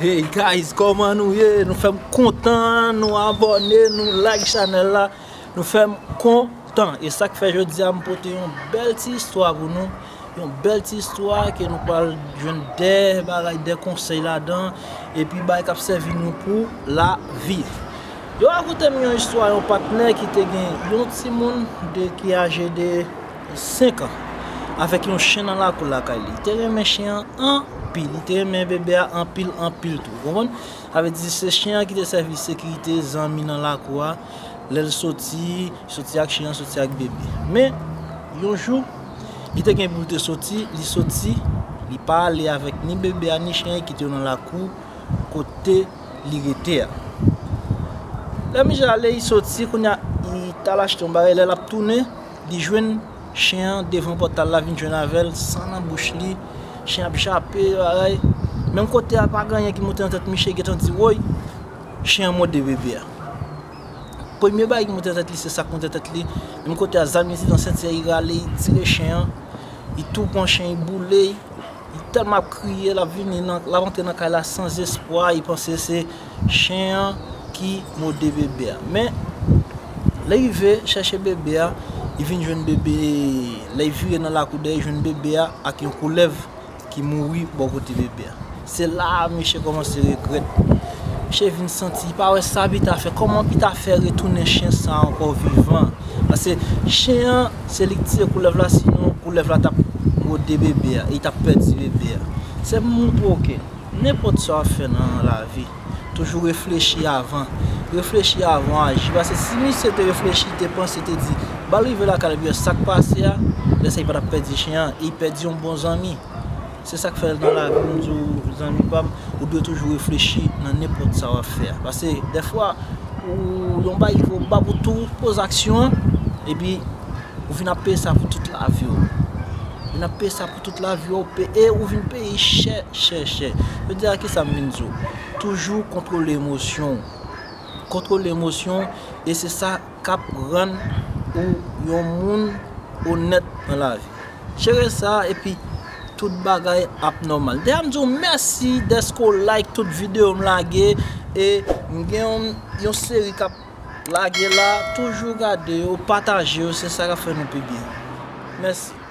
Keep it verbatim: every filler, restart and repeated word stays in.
Hey guys, kòman nou ye? Nou fè m kontan, nou abòne, nou like chanèl la. Nou fè m kontan. E sa k fè jodi a m pote yon bèl ti istwa pou nou. Yon bèl ti istwa ke nou pral jwenn de bagay, de konsèy ladan. Epi bagay k ap sèvi nou pou lavi. Yo rakonte m yon istwa yon patnè ki te gen yon timoun de, ki aje de senk an avèk yon chen nan lakou lakay li. Li te renmen chen an anpil, li te renmen bebe a anpil, anpil tou. Ou konprann? Sa vle di se chen an ki te sèvi sekirite zanmi nan lakou a. Lè l soti, soti ak chen an, soti ak bebe. Men, yon jou, li te gen pou l te soti, li soti, li pa ale avèk ni bebe a, ni chen an, li kite yo nan lakou kote li rete a. Lè misye ale, li soti, kounye a, li t al achte yon bagay, lè l ap tounen, li jwenn chen an devan pòtay la, vin jwenn avè l, san nan bouch li, chen ap jape, bagay. Menm kote a, pa gen anyen ki monte nan tèt misye, gentan di, woy, chen an mòde bebe a. Premye bagay ki monte nan tèt li, se sa k monte nan tèt li. Menm kote a, zam li te nan senti a, li rale, li tire chen an, li tou pran chen, li boule, li tèlman ap kriye, l ap vini nan, l ap antre nan kay la san espwa, li panse se chen an ki mòde bebe a. Men, lè l rive chèche bebe a, li vin jwenn bebe, lè l vire nan lakou dèyè, li jwenn bebe a ak yon koulèv ki mouri bò kote bebe a. Se la a misye kòmanse regrèt. Misye vin santi li pa wè sa pou l ta fè. Kòman pou l ta fè retounen chen sa a ankò vivan? Paske chen an, se li k tiye koulèv la, sinon koulèv la t ap mòde bebe a, e li t ap pèdi bebe a. Se pou m montre w ke nenpòt sa w ap fè nan lavi, toujou reflechi avan. Reflechi avan w aji. Paske si misye te reflechi, te panse, te di, ba l rive lakay li, epi sa k pase a, lè sa a li pa t ap pèdi chen an, e li pèdi yon bon zanmi. Se sa k fè nan lavi, m di w, zanmi pa m, ou dwe toujou reflechi nan nenpòt sa w ap fè a. Paske dèfwa, ou, yon bagay rive w, ou pa pou tou poze aksyon an, epi ou vin ap peye sa pou tout lavi w. Ou vin ap peye sa pou tout lavi w, pe-, e ou vin peye chè, chè, chè. Jodi a, kisa m vin di w? Toujou kontwole emosyon w. Kontwole emosyon w, e se sa k ap rann ou yon moun onèt nan lavi. Jere sa, epi tout bagay ap nòmal. Dèyè m di w mèsi dèske w like tout videyo m lage, e m gen yon, yon seri k ap lage la, toujou gade yo, pataje yo, se sa k ap fè nou pi byen. Mèsi.